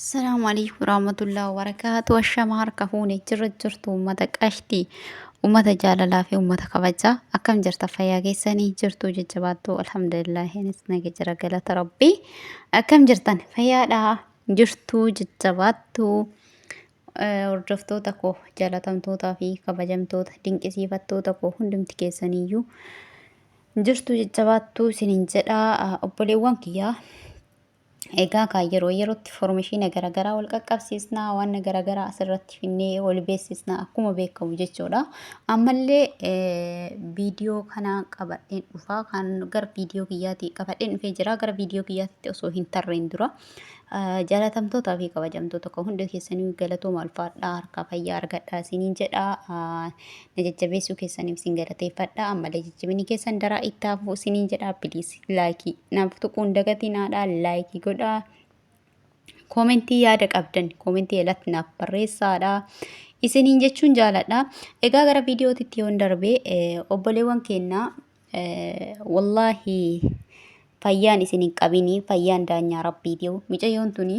Assalaamu alaikum warahmatullahi wabarakatuh. Ashama harka fuune jirra jirtu uummata qashtii, uummata jaalalaa fi uummata kabajaa. Akkam jirta fayyaa keessanii jirtuu jajjabaattuu? Alhamdulillah anis naga jira galata rabbii. Akkam jirtan fayyaadhaa jirtuu jajjabaattuu? Hordoftoota koo jaalatamtootaa fi kabajamtoota dinqisiifattoota koo hundumti keessaniiyyuu jirtuu jajjabaattuu isiniin jedha obboleewwan kiyyaa. Egaa kaa yeroo yerootti formishiina garaagaraa wal qaqqabsiisna, waan garaagaraa asirratti finnee wal beeksisna akkuma beekamu jechuudha. Ammallee viidiyoo kana qabadheen dhufa kan gara viidiyoo kiyyaatti qabadheen dhufee jira. Gara viidiyoo kiyyaatti osoo hin tarreen dura jaalatamtootaa fi kabajamtoota koo hunda keessanii galatooma ulfaadhaa harkaa fayyaa argadhaa isiniin jedha. Na jajjabeessuu keessaniif isin galateeffadha. Ammallee jajjabinni keessan daraa itti hafu isiniin jedha. Piliis laayikii naaf tuquu hin dagatinaadha. Laayikii godhaa. Koomentii yaada qabdan koomentii jalatti naaf barreessaadha. Isiniin jechuun jaaladha. Egaa gara viidiyootitti yoon darbe obboleewwan keenya wallaahi fayyaan isin hin qabini fayyaan daanyaa rabbiiti. Mucayyoon tuni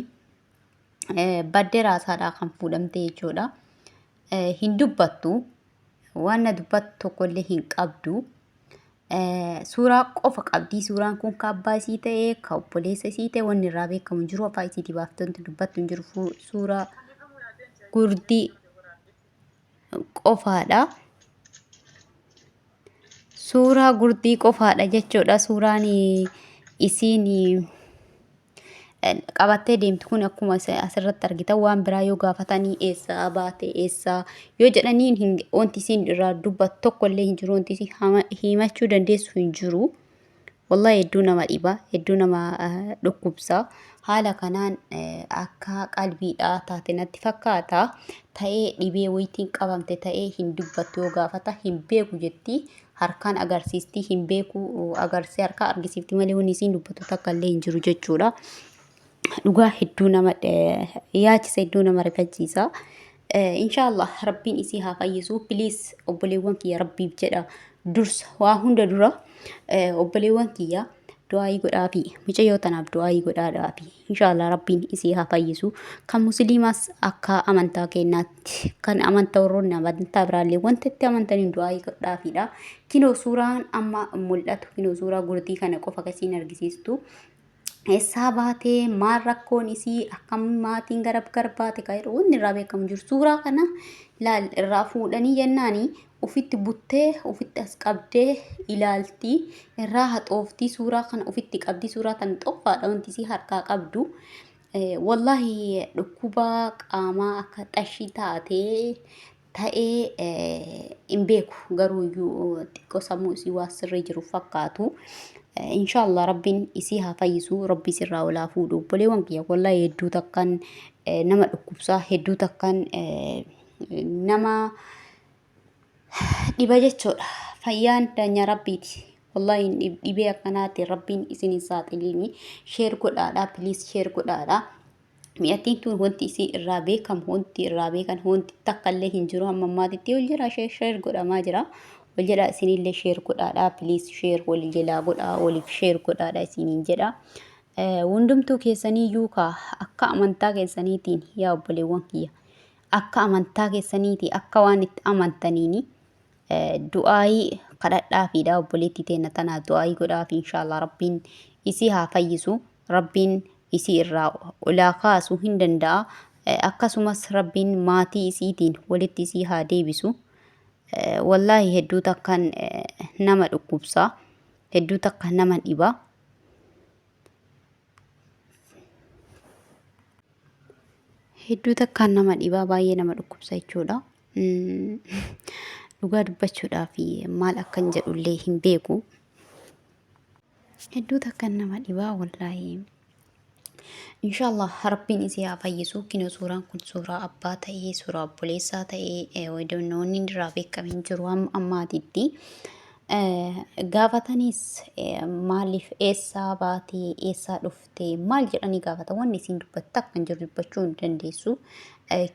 baddee raasaadhaa kan fuudhamte jechuudha. Hin dubbattu waan na dubbattu tokkollee hin qabdu. Suuraa qofa qabdi. Suuraan kun ka abbaa isii ta'e, ka obboleessa isii ta'e wanni irraa beekamu hin jiru. Afaan isiitii baaftee wanti dubbattu hin jiru. Suuraa gurdii qofaadha. Suuraa gurdii qofaadha jechuudha. Suuraan isiin qabattee deemtu kun akkuma asirratti argitan waan biraa yoo gaafatanii eessaa baate eessaa yoo jedhaniin hin wanti isiin irraa dubbattu tokko illee hin jiru wanti isiin himachuu dandeessu hin jiru. Wallahi hedduu nama dhiba hedduu nama dhukkubsa. Haala kanaan akka qalbiidhaa taate natti fakkaata. Ta'ee dhibee wayitiin qabamte ta'ee hin dubbattu yoo gaafata hin beeku jetti. Harkaan agarsiisti hin beeku agarsee harkaa argisiifti malee wanni isiin dubbatu takka illee hin jiru jechuudha. Dhugaa hedduu nama yaachisa hedduu nama rifachiisa. Inshaallah rabbiin isii haa fayyisu. Please obboleewwan kiyya rabbiif jedha dursa waa hunda dura obboleewwan kiyya du'aayii godhaafi mucayyoo tanaaf du'aayii godhaadhaafi inshaallah rabbiin isii haa fayyisu. Kan musliimaas akka amantaa keenyaatti kan amantaa warroonni amantaa biraallee wanta itti amantaniin du'aayii godhaafiidha. Kinoo suuraan amma mul'atu kinoo suuraa gurdii kana qofa kasiin argisiistu. Eessaa baatee maal rakkoon isii akkam maatiin gara gar baate kan jedhu wanni irraa beekamu jiru. Suuraa kana laal irraa fuudhanii jennaani ufitti buttee ufitti as qabdee ilaalti irraa haxooftii suuraa kana ufitti qabdi suuraa tan xoffaadha wanti isii harkaa qabdu. Wallaahi dhukkuba qaamaa akka xashii taatee ta'ee hin beeku garuu iyyuu xiqqoo sammuu isii waa sirrii jiru fakkaatu. Inshaallah rabbiin isii haa fayyisu rabbi isirraa olaa fuudhu obboleewwan kiyya wallahi hedduu takkan nama dhukkubsaa hedduu takkan nama dhiba jechuudha. Fayyaan daanyaa rabbiiti. Wallahi dhibee akkanaatiin rabbiin isin hin saaxiliini. Sheer godhaadha please sheer godhaadha. Mi'attiin tun wanti isii irraa beekamu wanti irraa beekan wanti takka illee hin jiru hamma ammaatitti wal jira sheer sheer godhamaa jira. Wal jedhaa isinillee sheer godhaadha please sheer wal jalaa godhaa waliif sheer godhaadha isiniin jedha. Hundumtuu keessaniiyyuu kaa akka amantaa keessaniitiin yaa obboleewwan kiyya akka amantaa keessaniitii akka waan itti amantaniini du'aayii kadhadhaafiidha obboleettii teenna tanaa du'aayii godhaafi inshaallah rabbiin isii haa fayyisu rabbiin isii irraa olaa kaasu hin danda'a akkasumas rabbiin maatii isiitiin walitti isii haa deebisu wallaahi hedduu takkan nama dhukkubsa hedduu takka nama dhiba hedduu takkaan nama dhibaa baay'ee nama dhukkubsa jechuudha. Dhugaa dubbachuudhaaf maal akkan jedhullee hin beeku. Hedduu takkan nama dhibaa wallaahi. Inshaallah rabbiin isii haa fayyisu. Kinoo suuraan kun suuraa abbaa ta'ee suuraa obboleessaa ta'ee wanni irraa beekame hin jiru hamma ammaatitti. Gaafataniis maaliif eessaa baatee eessaa dhuftee maal jedhanii gaafatan wanni isiin dubbatte akka hin jiru dubbachuu hin dandeessu.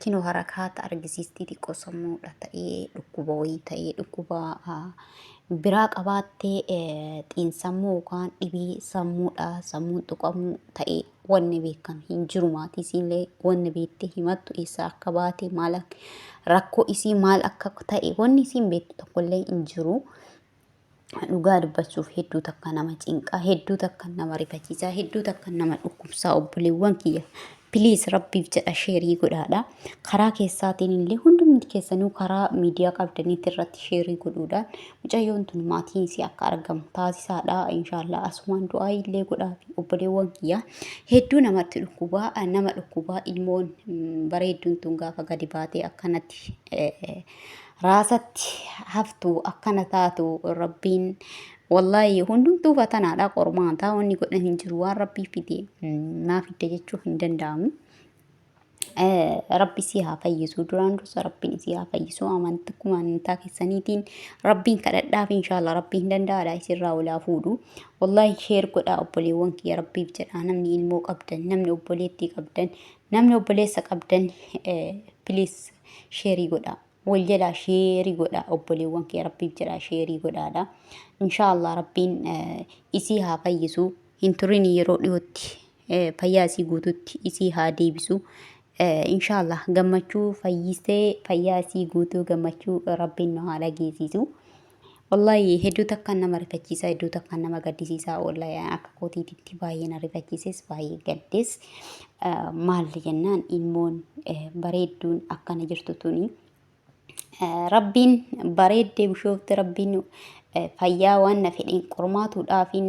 Kinoo harakaata argisiistii xiqqoo sammuudha ta'ee dhukkuba wayii ta'ee dhukkuba Biraa qabaattee xiinsammuu yookaan dhibee sammuudha sammuun tuqamuu ta'e wanni beekame hin jiru. Maatii isiillee wanni beektee himattu eessaa akka baate, maal rakkoo isii maal akka ta'e wanni isiin beektu tokkollee hin jiru. Dhugaa dubbachuuf hedduu takka nama cinqaa, hedduu takka nama rifachiisaa, hedduu takka nama dhukkubsaa. Obboleewwan kiyya, please rabbiif jedha share godhaadha. Karaa keessaatiin illee hundumti keessanuu karaa miidiyaa qabdaniitti irratti share godhuudhaan mucayyoon tun maatiin isii akka argamu taasisaadha. Inshaallah asumaan du'aa illee godhaa fi obboleewwan kiyya, hedduu namatti dhukkubaa, nama dhukkubaa. Ilmoon bareedduun tun gaafa gadi baatee akkanatti raasatti haftu, akkana taatu, rabbiin wallaahi hundumtuu fatanaadha, qormaata. Wanni godhan hin jiru, waan rabbii fide naa fidde jechuu hin danda'amu. Rabbi isii haa fayyisu. Duraan dursa rabbiin isii haa fayyisu. Amantii akkuma amantaa keessaniitiin rabbiin kadhadhaaf. Inshaallah rabbiin hin danda'aadha isirraa olaa fuudhu. Wallaahi share godhaa obboleewwan kiyya, rabbiif jedhaa. Namni ilmoo qabdan, namni obboleettii qabdan, namni obboleessa qabdan, please share godhaa. Wal jalaa share godhaa obboleewwan kiyya, rabbiif jedhaa share godhaadha. Inshaallah rabbiin isii haa fayyisu. Hin turin, yeroo dhiyootti fayyaa isii guututti isii haa deebisu. Inshaallah gammachuu fayyisee fayyaa isii guutuu gammachuu rabbiin nu haa dhageessisu. Wallahi hedduu takkaan nama rifachiisa, hedduu takkaan nama gaddisiisa. Wallahi akka kootiititti baay'ee na rifachiises, baay'ee gaddes. Maal jennaan, ilmoon bareedduun akkana jirtu tuni. Rabbiin bareeddee bishoofte, rabbiin fayyaa waan na fedhiin qormaatuudhaafiin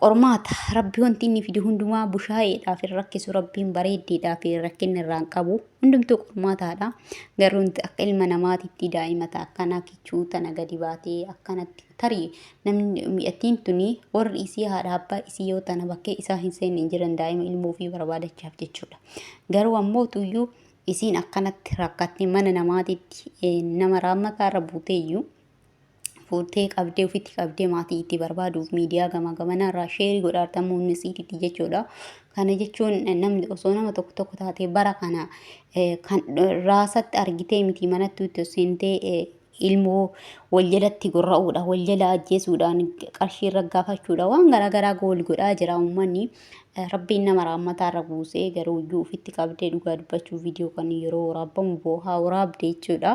qormaata. Rabbi wanti inni fide hundumaa bushaayeedhaaf hin rakkisu, rabbiin bareeddeedhaaf hin rakkinni irraa hin qabu, hundumtuu qormaataadha. Garuu wanti akka ilma namaatitti daa'ima ta'a akkanaa kichuu tana gadi baatee akkanatti, tarii namni mi'attiin tuni warri isii haadha abbaa isii yoo tana bakkee isaa hin seenne hin jiran, daa'ima ilmoo ofii barbaadachaaf jechuudha. Garuu ammoo tuyyuu isiin akkanatti rakkattee mana namaatitti nama raammataa irra buuteeyyuu fuutee qabdee ofitti qabdee maatii itti barbaaduuf miidiyaa gamaa gamanaa irraa share godhaarta humna isiititti jechuudha. Kana jechuun namni osoo nama tokko tokko taatee bara kana kan raasatti argitee miti, manatti itti seentee ilmoo wal jalatti gorra'uudha, wal jala ajjeesuudhaan, qarshii irra gaafachuudha, waan garaagaraa gool godhaa jira uummanni. Rabbiin nama raammataa irra buusee garuu iyyuu ofitti qabdee, dhugaa dubbachuu viidiyoo kan yeroo waraabbamu boohaa waraabde jechuudha.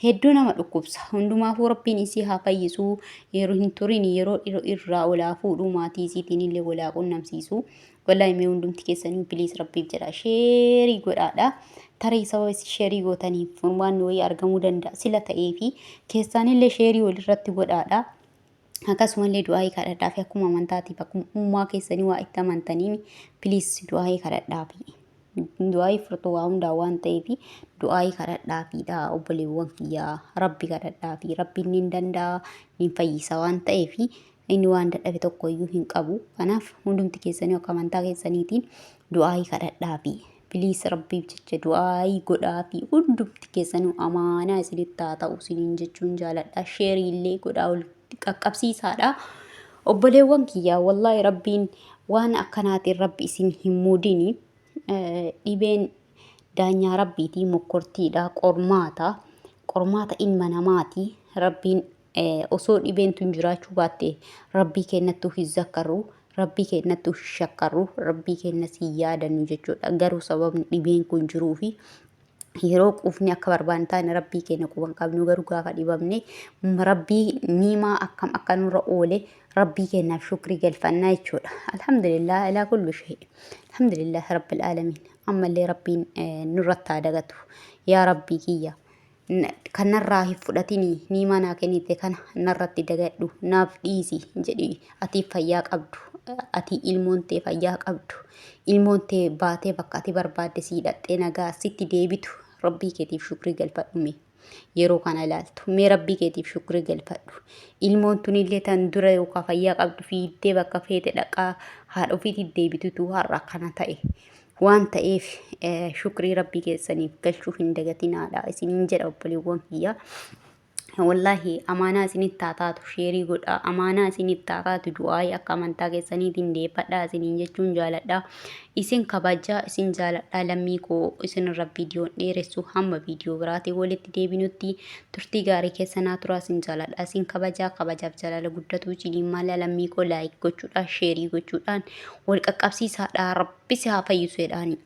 Hedduu nama dhukkubsa. Hundumaafuu rabbiin isii haa fayyisuu. Yeroo hin turin, yeroo irraa olaa fuudhuu, maatii isiitiin illee walaa qunnamsiisu. Wallaahi mee hundumti keessanii please rabbiif jedha share godhaadha. Tarii sababa isin share gootaniif furmaanni wayii argamuu danda'a sila ta'ee fi keessaanillee share walirratti godhaadha. Akkasumallee du'aayii kadhadhaa fi akkuma amantaatiif akkuma uumaa keessanii waa itti amantaniin please du'aayii kadhadhaa fi du'aayii furtuu waa hundaa waan ta'eef du'aayii kadhadhaafiidha obboleewwan kiyyaa. Rabbi kadhadhaa fi rabbiin ni danda'a, ni fayyisa waan ta'eef inni waan dadhabe tokko iyyuu hin qabu. Kanaaf hundumti keessanii akka amantaa keessaniitiin du'aayii kadhadhaa fi please rabbiif jecha du'aayii godhaa fi hundumti keessanuu amaanaa isinitti haa ta'u isiniin jechuun jaaladha. Share illee godhaa, ol qaqqabsiisaadha. Obboleewwan kiyyaa, wallaahi rabbiin waan akkanaatiin rabbi isin hin muudini. Dhibeen daanyaa rabbiitii, mokkortiidha, qormaata, qormaata ilma namaati. Rabbiin osoo dhibeen tun jiraachuu baatte rabbii kennattuu hin zakkarru, rabbii kennattuu hin shakkarru, rabbii kennas hin yaadannu jechuudha. Garuu sababni dhibeen kun jiruu fi yeroo quufni akka barbaanne taane rabbii keenya quban qabnu, garuu gaafa dhibamne rabbii niimaa akkam akka nurra oole rabbii keenyaaf shukrii galfannaa jechuudha. Alhamdulillah alaa kullu shay. Alhamdulillah rabbil aalamiin. Ammallee rabbiin nurratti haa dagatu. Yaa rabbii kiyya, kan narraa hin fudhatini, niimaa naa kennite kana narratti dagadhu, naaf dhiisi jedhi. Ati fayyaa qabdu, ati ilmoon tee fayyaa qabdu, ilmoon tee baatee bakka ati barbaadde sii dhaqxee nagaa sitti deebitu, rabbii keetiif shukrii galfadhu. Mee yeroo kana ilaaltu, mee rabbii keetiif shukrii galfadhu. Ilmoon tunillee tan dura yookaan fayyaa qabdu fiiddee bakka feete dhaqaa haadha ofiitti deebitutu har'a kana ta'e waan ta'eef shukrii rabbii keessaniif galchuu hin dagatinaadha isiniin jedha obboleewwan kiyya. Wallaahi amaanaa isinitti haa taatu, sheerii godhaa, amaanaa isinitti haa taatu, du'aayii akka amantaa keessaniitiin deeffadhaa isiniin jechuun jaaladha. Isin kabajaa, isin jaaladha lammii koo. Isinirra viidiyoon dheeressu, hamma viidiyoo biraatiin walitti deebinutti turtii gaarii keessa naa turaa. Isin jaaladha, isin kabajaa, kabajaaf jaalala guddatu isiniin mala. Lammii koo, like gochuudhaan, sheerii gochuudhaan wal qaqqabsiisaadha. Rabbi si haa fayyisu jedhaani.